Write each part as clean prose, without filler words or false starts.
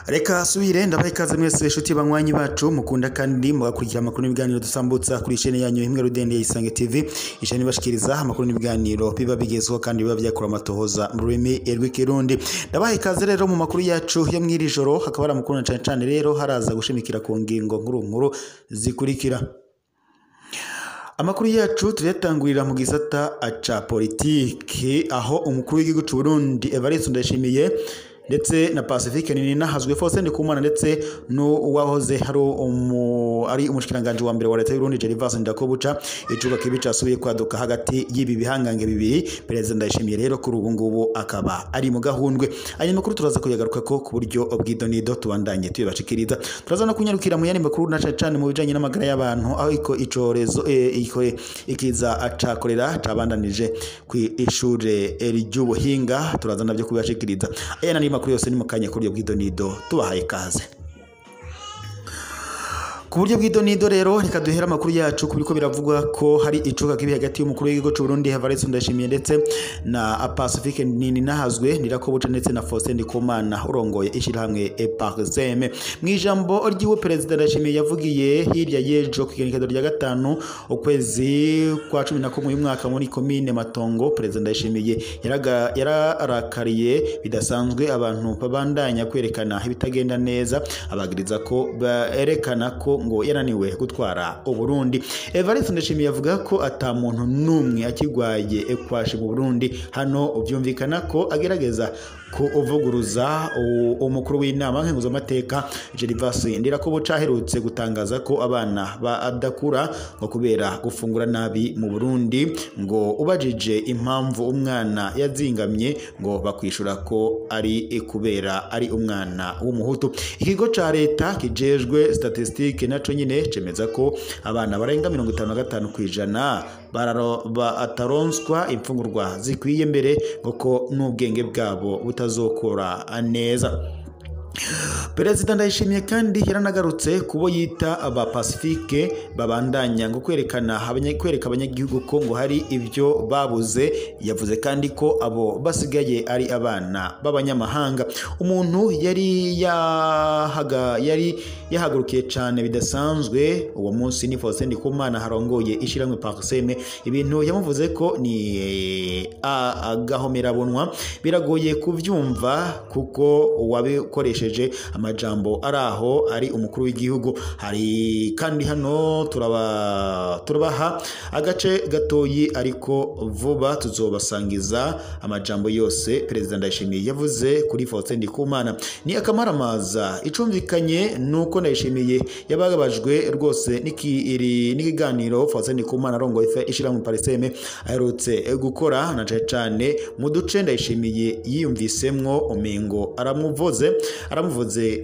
Reka subire ndabaha ikaze mwese inshuti banywanyi bacu mukunda kandi mugakurikira amakuru n'ibiganiro dusambutsa kuri chaîne yanyu imwe rudende ya Isange TV, ishani bashikiriza amakuru n'ibiganiro biba bigezweho kandi biba byakora amatohoza mu rurimi rw'ikirundi. Ndabaha ikaze rero mu makuru yacu yo mw'iri joro, hakaba hari amakuru na cane cane rero haraza gushimikira ku ngingo nkuru nkuru zikurikira. Amakuru yacu turayatangurira mu gisata ca politiki, aho umukuru w'igihugu c'u Burundi Evariste Ndayishimiye ndetse na Pacifique Nininahazwe, Faustin Ndikumana ndetse n'uwahoze ari umushikiranganje wa mbere wa leta y'u Burundi Gervais Ndirakobuca, icuka kibi casubiye kwaduka hagati y'ibi bihangange bibiri. Perezida Ndayishimiye rero kuri ubu ngubu akaba ari mu gahundwe. Aya makuru turaza kuyagaruka ko ku buryo bw'idonido tubandanye tuyabashikiriza. Turaza no kunyarukira mu yandi makuru na cane cane mu bijanye n'amagara y'abantu, aho iko icorezo ikiza acakorera cabandanije ku ishure ry'ubuhinga, turaza navyo kubibashikiriza. Aya ni makuru yose ni mukanya kuri bw'idonido, tubahaye kaze. Ku buryo bw'idonido rero reka duhere amakuru yacu kubiko biravugwa ko hari icuka kibi hagati y'umukuru w'igihugu c'u Burundi Evariste Ndayishimiye ndetse na Pacifique Nininahazwe, Ndirakobuca ndetse na Faustin Ndikumana urongoye ishirahamwe EPARSEM. Mu ijambo ry'iwe Perezida Ndayishimiye yavugiye hirya y'ejo ku igenekerezo rya 5 ukwezi kwa 11 uyu mwaka muri komine Matongo, Perezida Ndayishimiye yararakariye bidasanzwe abantu babandanya kwerekana ibitagenda neza, abagiriza ko berekana ko ngo yananiwe gutwara Uburundi. Evariste Ndayishimiye avuga ko ata muntu numwe akigwaye ekwashe mu Burundi. Hano byumvikana ko agerageza kuvuguruza umukuru w'inama nkenguzamateka Gervais Ndirakobuca aherutse gutangaza ko abana badakura ngo kubera gufungura nabi mu Burundi, ngo ubajije impamvu umwana yazingamye ngo bakwishura ko ari kubera ari umwana w'umuhutu. Ikigo ca leta kijejwe statistique naco nyine cemeza ko abana barenga 55% bataronswa imfungurwa zikwiye mbere, ngo n'ubwenge bwabo butazokora neza. Perezida Ndayishimiye kandi yaranagarutse kubo yita aba Pacifique babandanya ngo kwerekana kwereka abanyagihugu ko ngo hari ibyo babuze. Yavuze kandi ko abo basigaye ari abana b'abanyamahanga. Umuntu yari yahagurukiye cyane bidasanzwe uwo munsi ni Faustin Ndikumana harongoye ishiramwe PARSEM. Ibintu yamuvuze ko ni agahomerabunwa, biragoye kuvyumva kuko uwabikoresheje amajambo araho ari umukuru w'igihugu. Hari kandi hano turabaha agace gatoyi, ariko vuba tuzobasangiza amajambo yose Perezida Ndayishimiye yavuze kuri Faustin Ndikumana. Ni akamaramaza. Icumvikanye nuko Ndayishimiye yabagabajwe rwose n'ikiganiro Faustin Ndikumana arongoye ishiramwe PARSEM aherutse gukora, na cane cane mu duce Ndayishimiye yiyumvisemwo umengo aramuvuze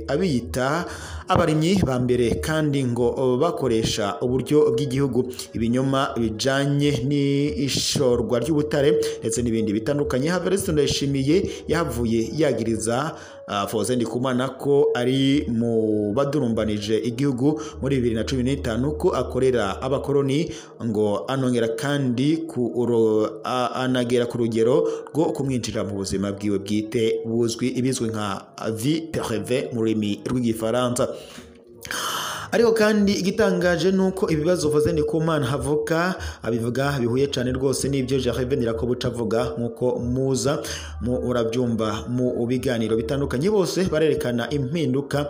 abiyita abarimyi ba mbere, kandi ngo bakoresha uburyo bw'igihugu, ibinyoma bijanye n'ishorwa ry'ubutare ndetse n'ibindi bitandukanye. Evariste Ndayishimiye yahavuye yagiriza Faustin Ndikumana ko ari mu badurumbanije igihugu muri 2015, ko akorera abakoroni, ngo anongera kandi anagera ku rugero rwo kumwinjira mu buzima bwiwe bwite buzwi ibizwi nka vie privée mu rurimi rw'igifaransa. Ariko kandi igitangaje nuko ibibazo Faustin Ndikumana havuka abivuga bihuye cyane rwose n'ibyo Gervais Ndirakobuca avuga, nkuko muza mu urabyumva mu biganiro bitandukanye. Bose barerekana impinduka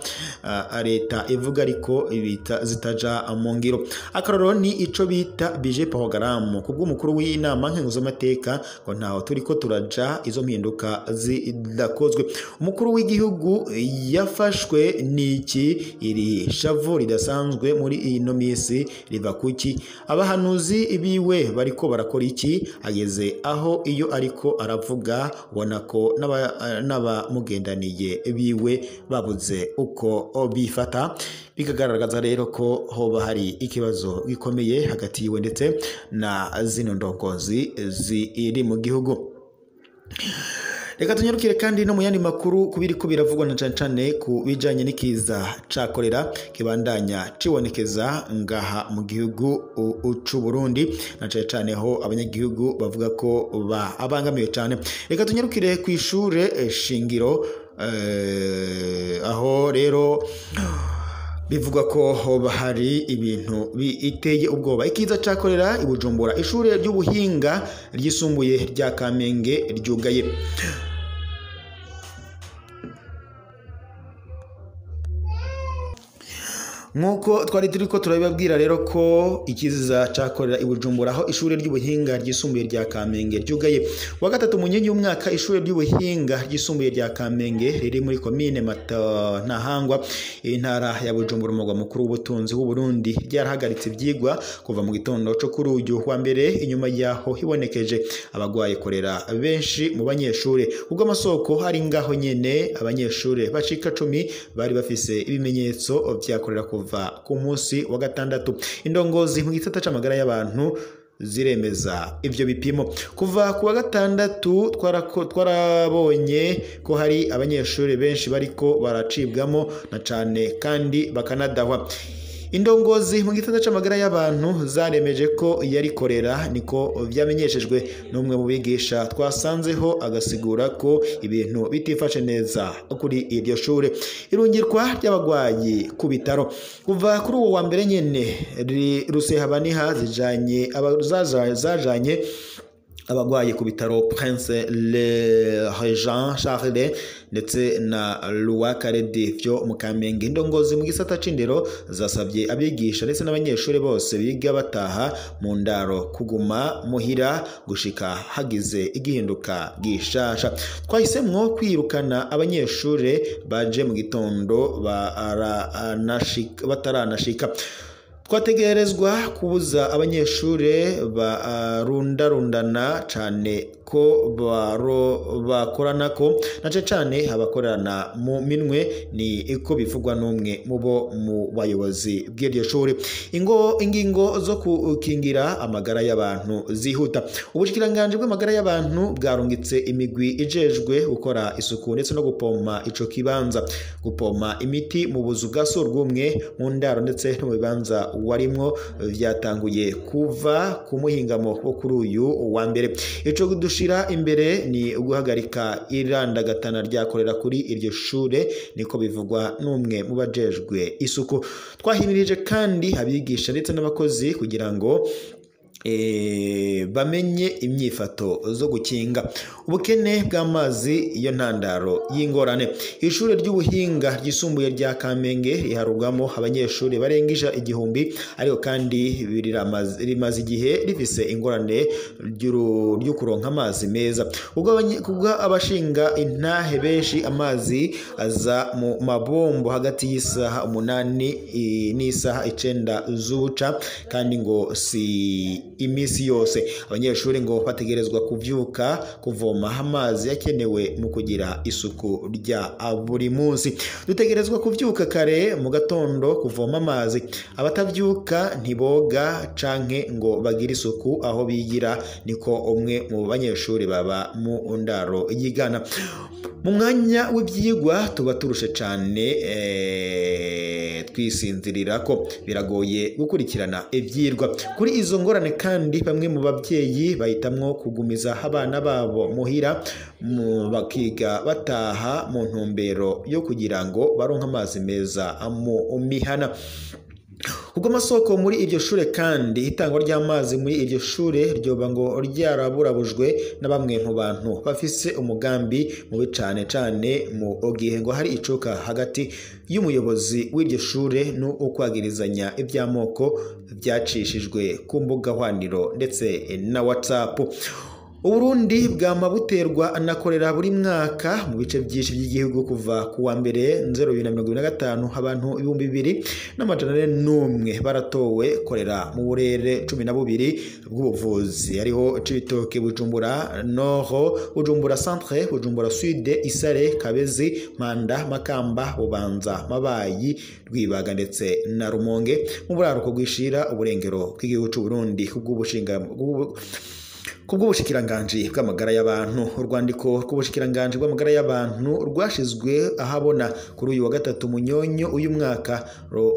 leta ivuga ariko ibita zitaja mu ngiro. Akarorero ni ico bita budget programme. Kubw'umukuru w'inama nkenguzamateka ngo ntaho turiko turaja izo mpinduka zidakozwe. Umukuru w'igihugu yafashwe n'iki iri shavu ridasanzwe muri ino misi riva kuki? Abahanuzi biwe bariko barakora iki? Ageze aho iyo ariko aravuga ubona ko n'abamugendaniye biwe babuze uko bifata, bikagaragaza rero ko hoba hari ikibazo gikomeye hagati yiwe ndetse na zino ndongozi ziri mu gihugu. Reka tunyarukire kandi no mu yandi makuru kubiriko biravugwa na cane cane ku bijanye n'ikiza ca kolera kibandanya cibonekeza ngaha mu gihugu c'u Burundi, na cane cane ho abanyagihugu bavuga ko abangamiwe cane. Reka tunyarukire ku ishure shingiro, aho rero bivugwa ko hoba hari ibintu biteye ubwoba. Ikiza ca kolera i Bujumbura, ishure ry'ubuhinga ryisumbuye rya Kamenge ryugaye. Nkuko twari turiko turabibabwira rero ko ikiza ca kolera i Bujumbura, aho ishure ry'ubuhinga ryisumbuye rya Kamenge ryugaye. Wa gatatu munyenyi w'umwaka, ishure ry'ubuhinga ryisumbuye rya Kamenge riri muri komine Ntahangwa, intara ya Bujumbura, umugwa mukuru w'ubutunzi w'u Burundi, ryarahagaritse ivyigwa kuva mu gitondo co kuri uyu wa mbere, inyuma yaho hibonekeje abagwaye kolera benshi mu banyeshure. Ubwo amasoko hari ngaho nyene, abanyeshure bacika 10 bari bafise ibimenyetso vya kolera kuva ku munsi wa gatandatu. Indongozi mu gisata c'amagara y'abantu ziremeza ivyo bipimo. Kuva ku wa gatandatu twarabonye ko hari abanyeshuri benshi bariko baracibwamo na cane kandi bakanadahwa. Indongozi mu gisata c'amagara y'abantu zaremeje ko yari kolera, niko vyamenyeshejwe n'umwe mu bigisha twasanzeho, agasigura ko ibintu bitifashe neza kuri iryo shure. Irungirwa ry'abagwayi ku bitaro kuva kuri uwo wa mbere nyene, Rusehabaniha zajanye abagwayi ku bitaro Prince Le Regent Charles ndetse na Louis Carede vyo mu Kamenge. Indongozi mu gisata c'indero zasabye abigisha ndetse n'abanyeshuri bose biga bataha mu ndaro kuguma muhira gushika hagize igihinduka gishasha. Twahisemwo kwirukana abanyeshuri baje mu gitondo bataranashika. Twategerezwa kubuza abanyeshure barundarundana cane ko bakoranako, na cane cane abakorana mu minwe, ni iko bivugwa n'umwe mu bo mu bayobozi bw'iryo shure. Ingingo zo gukingira amagara y'abantu zihuta. Ubushikiranganje bw'amagara y'abantu bwarungitse imigwi ijejwe gukora isuku ndetse no gupompa ico kibanza, gupompa imiti mu buzu bwa surwumwe, mu ndaro ndetse no mu bibanza warimwo vyatanguye kuva ku muhingamo wo kuri uyu wa mbere. Ico dushira imbere ni uguhagarika irandagatana rya kolera kuri iryo shure, niko bivugwa n'umwe mu bajejwe isuku. Twahimirije kandi abigisha ndetse n'abakozi kugira ngo bamenye imyifato zo gukinga ubukene bw'amazi, iyo ntandaro y'ingorane. Ishure ry'ubuhinga ryisumbuye rya Kamenge riharurwamo abanyeshuri barengeje 1000, ariko kandi rimaze igihe rifise ingorane ryo kuronka amazi meza. Ubwo abashinga intahe benshi, amazi aza mu mabombo hagati y'isaha 8 n'isaha 9 z'ubuca, kandi ngo si imisi yose. Abanyeshuri ngo bategerezwa kuvyuka kuvoma amazi yakenewe mu kugira isuku rya buri munsi. Dutegerezwa kuvyuka kare mu gatondo kuvoma amazi. Abatavyuka ntiboga canke ngo bagire isuku aho bigira, niko umwe mu banyeshuri baba mu ndaro yigana. Mu mwanya w'ivyigwa tuba turushe cane, twisinzirira ko biragoye gukurikirana ivyirwa. Kuri izo ngorane kandi bamwe mu bavyeyi bahitamwo kugumiza abana babo muhira, bakiga bataha mu ntumbero yo kugira ngo baronke amazi meza mu mihana. Ubwo amasoko muri iryo shure kandi, itangwa ry'amazi muri iryo shure ryoba ngo ryaraburabujwe na bamwe mu bantu bafise umugambi mubi, cane cane mu gihe ngo hari icuka hagati y'umuyobozi w'iryo shure n'ukwagirizanya ivy'amoko vyacishijwe ku mbuga hwaniro ndetse na WhatsApp. Uburundi bwama buterwa na kolera buri mwaka mu bice byinshi by'igihugu. Kuva ku wa mbere 2025 abantu 2401 baratowe kolera mu burere 12 bw'ubuvuzi, hariho Cibitoke, Bujumbura Nord, Bujumbura Centre, Bujumbura Sud, Isare, Kabezi, Manda, Makamba, Bubanza, Mabayi, Rwibaga ndetse na Rumonge. Mu buraruko bwishira uburengero bw'igihugu c'u Burundi kubw'ubushinga Kubw'ubushikiranganje bw'amagara y'abantu, urwandiko rw'ubushikiranganje bw'amagara y'abantu rwashizwe ahabona kuri uyu wa gatatu Munyonyo uyu mwaka,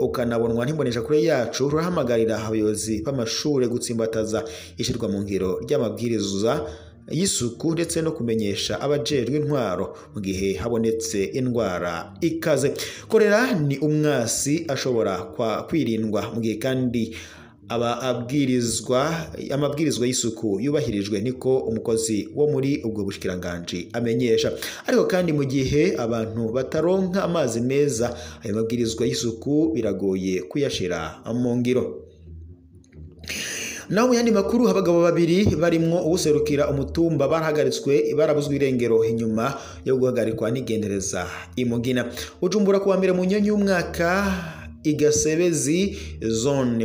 ukanabonwa n'imbonesha kure yacu, rurahamagarira abayobozi b'amashure gutsimbataza ishirwa mu ngiro ry'amabwiriza y'isuku ndetse no kumenyesha abajejwe intwaro mu gihe habonetse indwara ikaze. Korera ni umwasi ashobora kwirindwa mu gihe kandi amabwirizwa y'isuku yubahirijwe, niko umukozi wo muri ubwo bushikiranganje amenyesha. Ariko kandi mu gihe abantu bataronka amazi meza, ayo mabwirizwa y'isuku biragoye kuyashira mu ngiro. Naho mu yandi makuru, abagabo babiri barimwo uwuserukira umutumba barahagaritswe barabuzwe irengero inyuma yo guhagarikwa n'igendereza imugina. Bujumbura kuwa mbere Munyonyo y'umwaka, Igasebezi zone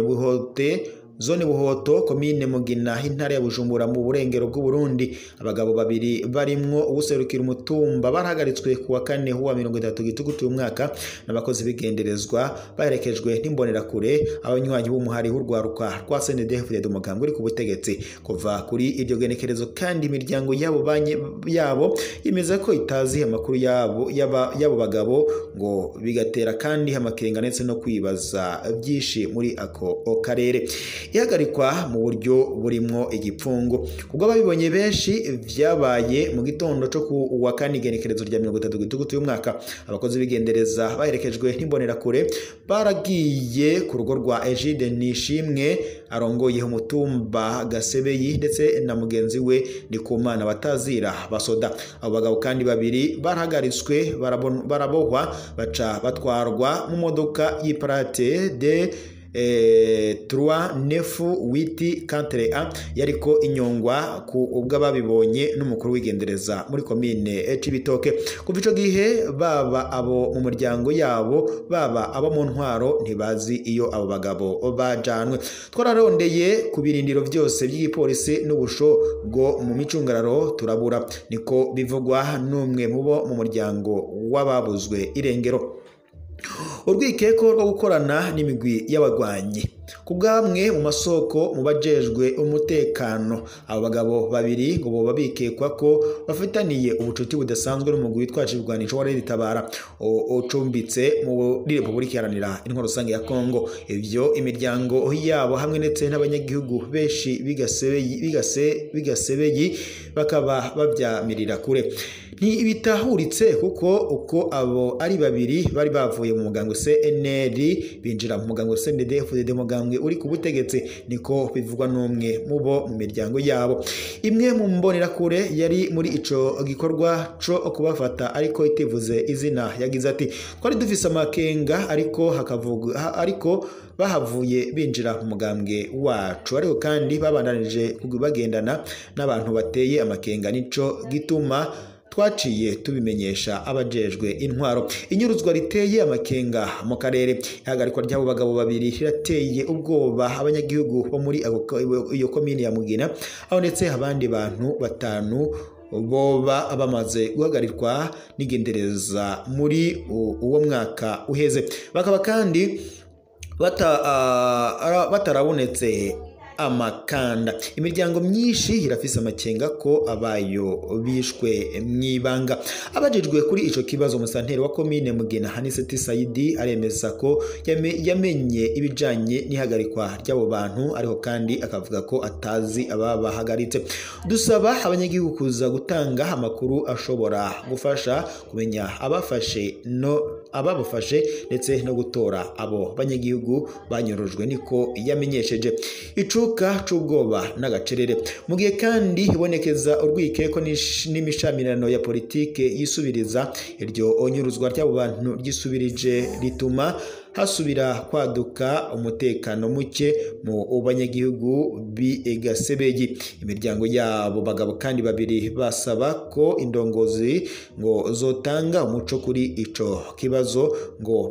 Buhoto komine Mugina intara ya Bujumbura mu burengero bw'u Burundi, abagabo babiri barimwo uwuserukira umutumba barahagaritswe kuwa kane huwa 30 Gitugutu uyu mwaka n'abakozi bigenderezwa baherekejwe n'imbonerakure, abanywanyi b'umuhari w'urwaruka rwa CNDD-FDD umugambwe uri ku butegetsi. Kuva kuri iryo genekerezo kandi imiryango yabo yemeza ko itazi amakuru yabo bagabo, ngo bigatera kandi amakenga ndetse no kwibaza byinshi muri ako karere. Ihagarikwa mu buryo burimwo igipfungu kubwo ababibonye benshi vyabaye mu gitondo cyo ku wa kane igenekerezo rya 30 Gitugutu uyu mwaka. Abakozi bigendereza baherekejwe n'imbonerakure baragiye ku rugo rwa Egide Nishimwe arongoye umutumba Gasebeyi ndetse na mugenzi we Ndikumana batazira basoda. Abo bagabo kandi babiri barahagaritswe barabohwa baca batwarwa mu modoka y'iparate de 3 9 8 4 A yariko inyongwa ku ubw'ababibonye n'umukuru w'igendereza muri komine Cibitoke. Kuva ico gihe baba abo mu muryango yabo baba abo mu ntwaro ntibazi iyo abo bagabo bajanwe. Twararondeye ku birindiro byose by'igipolisi n'ubusho bwo mu micungararo turabura, niko bivugwa n'umwe mubo mu muryango w'ababuzwe irengero. Urwikeko rwo gukorana n'imigwi y'abagwanyi kubwamwe mu masoko mu bajejwe umutekano, abo bagabo babiri ngo boba bikekwa ko bafitaniye ubucuti budasanzwe n'umugwi witwaje ibigwanisho wa Red Tabara ucumbitse muri Repubulika Iharanira Intwaro Rusange ya Kongo. Ivyo imiryango yabo hamwe ndetse n'abanyagihugu benshi bigasebeyi bakaba babyamirira kure. Ntibitahuritse kuko uko abo ari babiri bari bavuye mu mugambwe CNL binjira mu mugambwe CNDD-FDD mugambwe uri ku butegetsi, niko bivugwa n'umwe mubo mu miryango yabo. Imwe mu mbonerakure yari muri ico gikorwa co kubafata ariko itivuze izina yagize ati: twari dufise amakenga ariko hakavuga ariko bahavuye binjira mu mugambwe wacu, ariko kandi babandanije bagendana n'abantu bateye amakenga, nico gituma twaciye tubimenyesha abajejwe intwaro. Inyuruzwa riteye amakenga mu karere. Ihagarikwa ry'abo bagabo babiri rirateye ubwoba abanyagihugu bo muri iyo komine ya Mugina, aho ndetse abandi bantu batanu boba bamaze guhagarikwa n'igendereza muri uwo mwaka uheze, bakaba kandi batarabonetse amakanda. Imiryango myinshi irafise amakenga ko abayo bishwe mwibanga. Abajijwe kuri ico kibazo, umusanteri wa komine Mugina Haniseti Saidi aremeza ko yamenye ibijanye n'ihagarikwa ry'abo bantu, ariko kandi akavuga ko atazi ababahagaritse. Dusaba abanyagihugu kuza gutanga amakuru ashobora gufasha kumenya abafashe no ababafashe ndetse no gutora abo banyagihugu banyorojwe, niko yamenyesheje. Icuka c'ubwoba n'agacerere. Mu gihe kandi ibonekeza urwikeko n'imishamirano ya politike yisubiriza, iryo onyuruzwa ry'abo bantu ryisubirije rituma hasubira kwaduka umutekano muke mu banyagihugu b'igasebegi. Imiryango yabo bagabo kandi babiri basaba ko indongozi ngo zotanga umuco kuri ico kibazo, ngo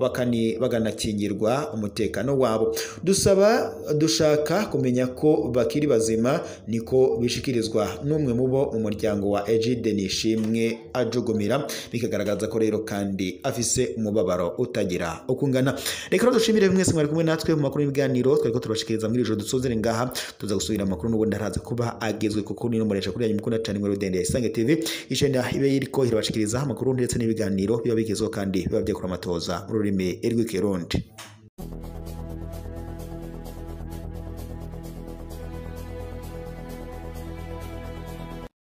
bakanakingirwa umutekano wabo. Dusaba dushaka kumenya ko bakiri bazima, niko bishikirizwa n'umwe mubo mu muryango wa Egide Nishimwe ajugumira, bikagaragaza ko rero kandi afise umubabaro utagira ukungana. Reka rero dushimire mwese mwari kumwe natwe mu makuru y'ibiganiro twariko turabashikiriza muri ijoro. Dusozere ngaha, tuza gusubira amakuru n'ubundi araza kuba agezwe, kuko ni n'umuresha kuri yanyu mukunda cyane muri Rudende ya Isange TV, ishenda ibe iriko irabashikiriza amakuru ndetse n'ibiganiro biba bigezweho kandi biba byakora amatoza mu rurimi rw'ikirundi.